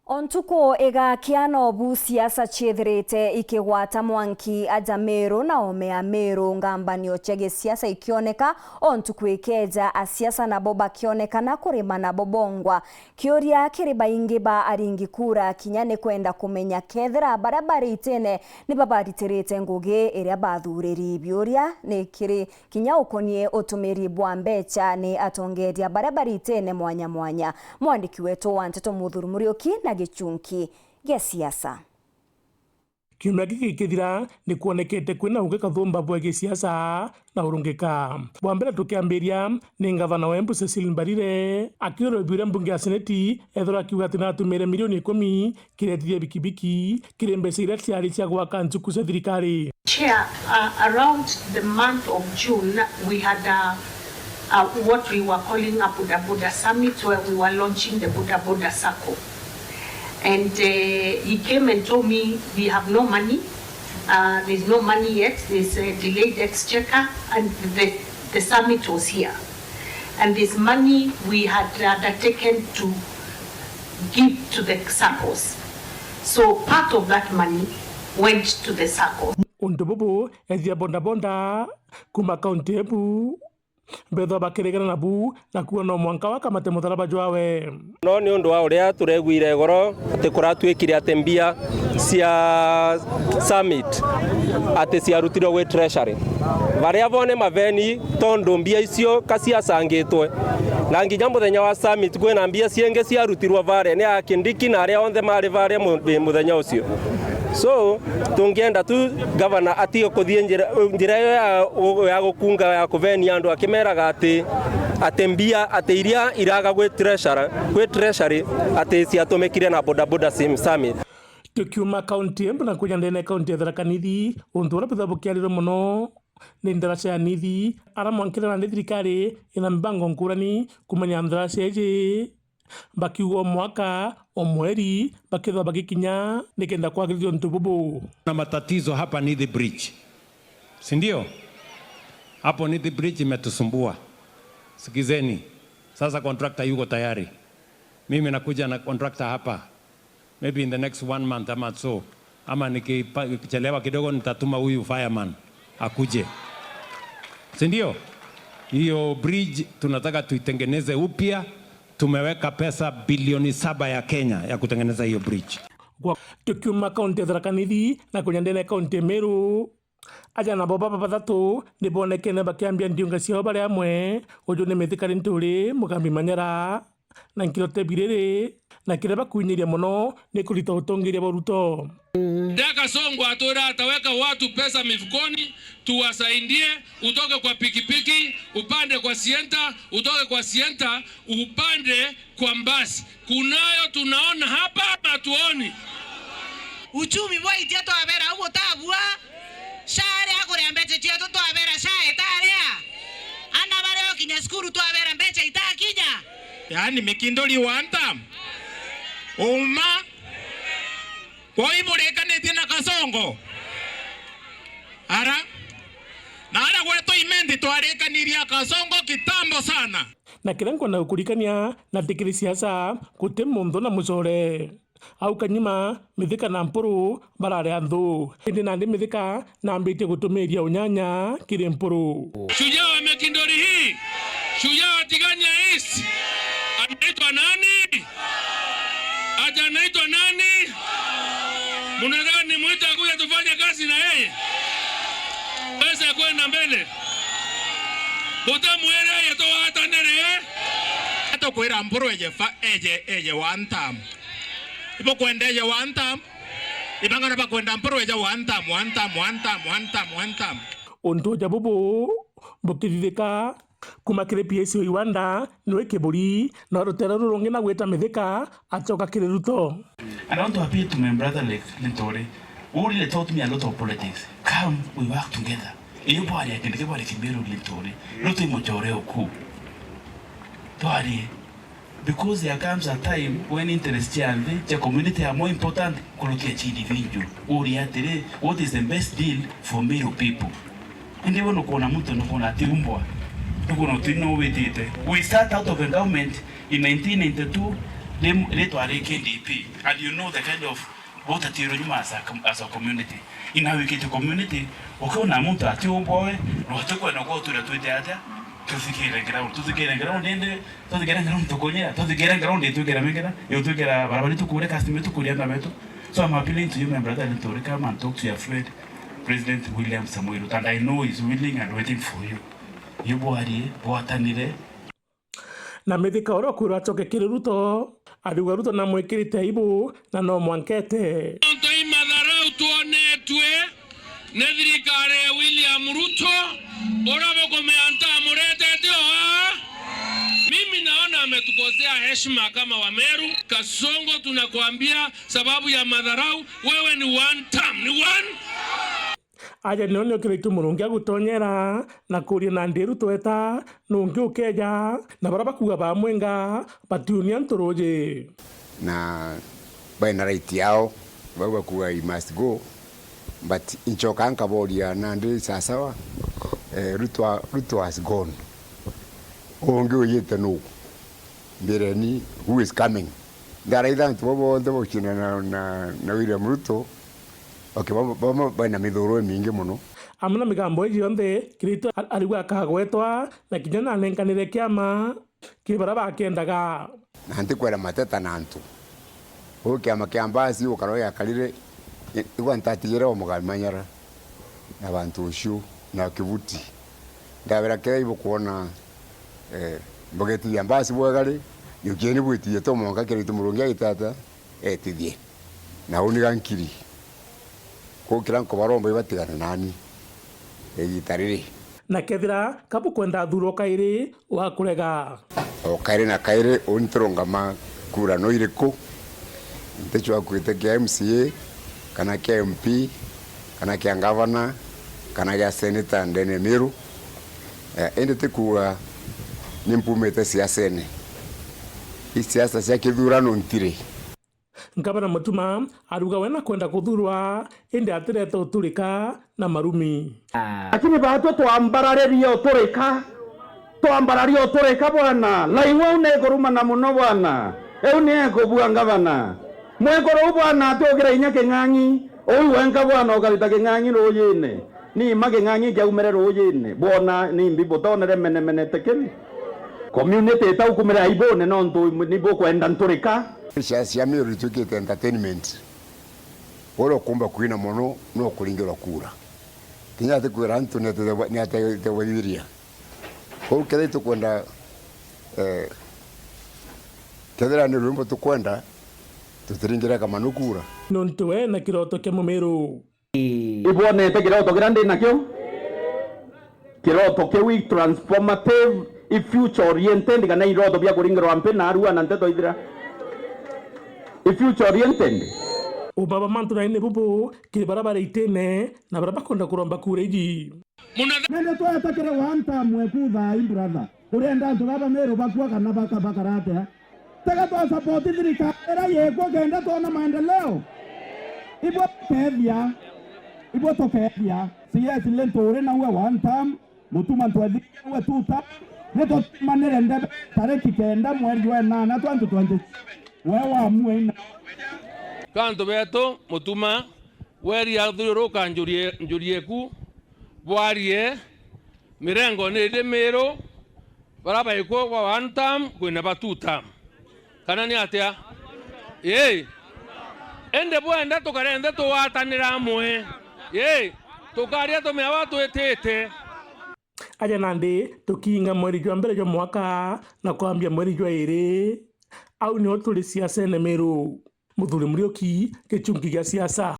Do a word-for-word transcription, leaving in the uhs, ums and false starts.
O ntuku igakia nobu siasa ciithirite ikigwata mwanki, aja Meru na oome ya Meru, ngambanio cia gisiasa ikioneka, o ntuku ikeeja, asiasa nabo bakionekana kurima nabo bongwa. Kiuria kiri baingi ba aringi kura kinya ni kwenda kumenya kethira baria bari itine ni babaritirite ngugi iria bathuriri. Biuria ni kiri kinya ukonie utumiri bwa mbecha ni atongeria baria bari itine mwanya mwanya. Mwandiki wetu wa nteto Muthuri Muriuki na gichunki gia siasa. Kiumia giki gikithira, ni kwonekete kwina ungi kathumba bwa gisiasa na urungika. Bwa mbere tukiambiria, ni ngavana wa Embu Cecily Mbarire akiurwa biuria mbunge ya seneti ethirwa akiuga ati natumire milioni ikumi kiretithia bikibiki kiri mbeca iria ciari cia gwaka nchuku cia thirikari. Chair, uh, around the month of June, we had a, a, what we were calling a Boda Boda Summit, where we were launching the Boda Boda Sacco. And, uh, he came and told me, "We have no money. Uh, there's no money yet. There's a delayed exchequer," and the, the summit was here. And this money we had undertaken to give to the saccos. So part of that money went to the saccos. Untu bubu, ethia bodaboda kuma kaunti ya Embu bethwa bakirigana nabu na kuuga no mwanka wakamate mutharaba jwawe. No ni untu wa uria tureguire igoro ati kuratuikire ati mbia cia summit ati ciarutirwe gwi treasury. Baria bo ni maveni tondu mbia icio ka ciacangitwe. Na nginya muthenya wa summit kwina mbia ciingi ciarutirwe varia ni a Kindiki na aria onthe mari varia mu-, muthenya ucio. So, tungienda tu gavana atige kuthii njira, njira iyo ya, ya gukunga ya kuvenia andu akimeraga ati, ati mbia, ati iria iraga gwi treasurer, gwi treasury, ati ciatumikire na bodaboda sim-, summit. Tukiuma kaunti ya Embu na kuja ndene kaunti ya Tharaka Nithi, untu buria bwithagwa bukiarirwa mono ni ndaraca ya Nithi, aria mwankire nandi thirikari ina mibango nkurani kumenya ndaraca iji. Bakiuga o mwaka, o mweri, bakethwa bagikinya nikenda kwagirithia untu bubu. Na matatizo hapa Nithi Bridge. Si ndio? Hapo Nithi Bridge imetusumbua. Sikizeni. Sasa contractor yuko tayari. Mimi nakuja na contractor hapa. Maybe in the next one month ama so. Ama nikipa-, nikichelewa kidogo nitatuma huyu fireman akuje. Si ndio? Hiyo bridge tunataka tuitengeneze upya. Tumeweka pesa bilioni saba ya Kenya ya kutengeneza hiyo bridge. Gwa-, tukiuma kaunti ya Tharaka Nithi na kuja ndene kaunti ya Meru, aja nabo baba bathatu ni bonekene bakiambia ndiunga ciao bari amwe. Uju ni Mithika Linturi, Mugambi Manyara, na Nkirote Biriri, na kiria bakwinyiria mono ni kurita utongeria bwa Ruto. Daka Songo atwira ataweka watu pesa mifukoni, tuwasaidie, utoke kwa pikipiki, upande kwa sienta, utoke kwa sienta, upande kwa mbasi. Kunayo tunaona hapa ama hatuoni? Uchumi bwaitia twabera au gutabua. Share akuria mbeca cietu twabera share itaria. Ana baria okinya cukuru twabera mbeca itakinya. Yaani Mikinduri one term. Uma. Kwou iburikanitie na Kasongo? Ara? Na ara gwetu Imenti twarikanirie a Kasongo kitambo sana. Na kiria nkwenda gukurikania na tikiri siasa, guti muntu na mucore. Au kanyuma, Mithika na Mpuru barari anthu. Indi nandi Mithika nambitie gutumiria unyanya kiri Mpuru. Shujaa wa Mikinduri hii, shujaa wa Tigania East, anaitwa nani? Ati anaitwa nani? Mnadhani mwite akuje tufanye kazi na yeye? Pesa ya kwenda mbele. Butamwere aje tuwatanire. Atukwira Mpuru eje fa-, eje, eje one term. Ibukwenda eje one term. Ibang'ana bakwenda Mpuru eje one term, one term, one term, one term, one term. Untu uja bubu bukithithika, kuma kiri P S O Iwanda, niwe Kiburi, na rutere ruru rungi na gwita Mithika, acoka kiri Ruto. And I want to appeal to my brother like Linturi, who really taught me a lot of politics. Come, we work together. Iyo bwaria kindu kia bwaria Kimeru Linturi, Ruto i mucore uku. Twarie. Because there comes a time when interest cia nthi, cia community are more important kurukia cia individual. Uria atiri, what is the best deal for Meru people? Indi we nukwona muntu nukwona ati umbwa, nukwona uti no witite. We sat out of the government in nineteen ninety-two, Ritwa ri K D P, and you know the kind of both atiru nyuma as a com-, as a community. Ina wikite community, ukiona muntu atiumboe, no atikwenda gutwira twite atia, tuthikire ground, tuthikire ground indi, tuthikire ground tukunyira, tuthikire ground itwikira mingera, yo twikira barabara tukure customer tukuria andu betu. So I'm appealing to you, my brother, and to come and talk to your friend, President William Samoei Ruto, and I know he's willing and waiting for you. Yu bwarie, bwatanire, Na Mithika uria ukwirwa acoke kiri Ruto, ariuga Ruto namwikirite aibu na no mwankete. Nontu i matharau twonetue ni thirikari ya William Ruto, uria bukumea ntamuretete oa. Mimi naona ametukosea heshima kama Wameru. Kasongo, tunakuambia sababu ya madharau, wewe ni one term, ni one. Aja nio nio kiritu Murungi agutonyera na kuria nandi Ruto eta nungi ukeja, na baria bakuuga bamwenga batiunia nturuji. Na baina right yao, bau bakuuga he must go, but inchoka nkaboria nandi sasawa, eh, Ruto, Ruto has gone. Ungi ujite nuu? Mbireni, who is coming? Ndaraitha antu bau bonthe bagucindana na, na, na William Ruto, okay, bamwe, bamwe baina mithuru imingi mono. Amwe na migambo iji yonthe, Kirito a-, arigwa akagwetwa, na kinya nanenkanire kiama kiri baria bakendaga. Na ntikwenda mateta na antu. Uu kiama kia mbasi, ukara ugiakarire, i-, igwa ntatigire o Mugari Manyara na bantu ucio na Kibuti. Ndabera kethira ibukwona, eh, mbugitithia mbasi bwega ri, jukieni bwitithie tu mwanka Kirito Murungi agitata etithie. Na uniga nkiri. Kuu kira nkubaromba ibatigane nani igita riri. Na kethira ka bukwenda athurwa kairi, wa kurega. O kairi na kairi, uni turungama kura no iriku. Nticwa kwite kia M C A, kana kia M P, kana kia ngavana, kana gia senator ndene Meru. Eh, indi ti kuuga ni mpumite siasene. I siasa cia kithurano ntiri. Ngavana Mutuma arauga we nakwenda kuthurwa, indi atirete uturika na marumi. Lakini baatwe twambararirie uturika, twambararia uturika bwana. Laing'we iu ni ikurumana mono bwana, iu ni ikubua ngavana. Mwekuru uu bwana atugira inya king'ang'i, uu wenka bwana ukarita king'ang'i ruujine. Ni ma king'ang'i kiaumire ruujine, bwona nimbi butonere menemenete kiri? Community itaukumire aibune nontu ni bukwenda nturika. Siasa cia Meru ituikite entertainment. Uria ukumba kwina mono no kuringirwa kura. Kinya atikwira antu ni atetegwa-, ni atetegwathiria. Kwou kethira itukwenda, eh, kethira ni rwimbo tukwenda, tutiringire kamanu kura. Nontu we na kiroto kia Mumiru. Ibwonete kiroto kiria ndi nakio? Kiroto kiu i transformative, i future oriented, kana iroto bia kuringirwa mpi na arua na nteto ithira? I future oriented. Ubaba mantu nai ni bubu kiri baria bari itine na baria bakwenda kuromba kura iji. Nende twetekire one term we kutha i brother. Urienda antu baba Meru bakua kana baka-, bakara atia? Tega twa support thirikari iria yikwo kenda twona maendeleo. Ibwe tukethia. Ibwe tukethia. C S le nturi nawe one term, Mutuma ntwethikirwe two term, ni tutimanire ndebe tariki kenda mweri jwa inana twenty twenty-seven. We wamue ina. Kantu betu, Mutuma, weri athiuruka njuri, njuri eku, bwarie, mirengo ni iri Miru, baria baikwo gwa one term, kwina ba two term. Kana ni atia? Ii. Indi bwenda tukare nthi tugwatanira amwe. Ii. Tukaria tumeawa twitite. Aja nandi tukiinga mweri jwa mbere jwa mwaka na kwambia mweri jwa iri. Au nio turi siasene Miru. Muthuri Muriuki, gichungi gia siasa.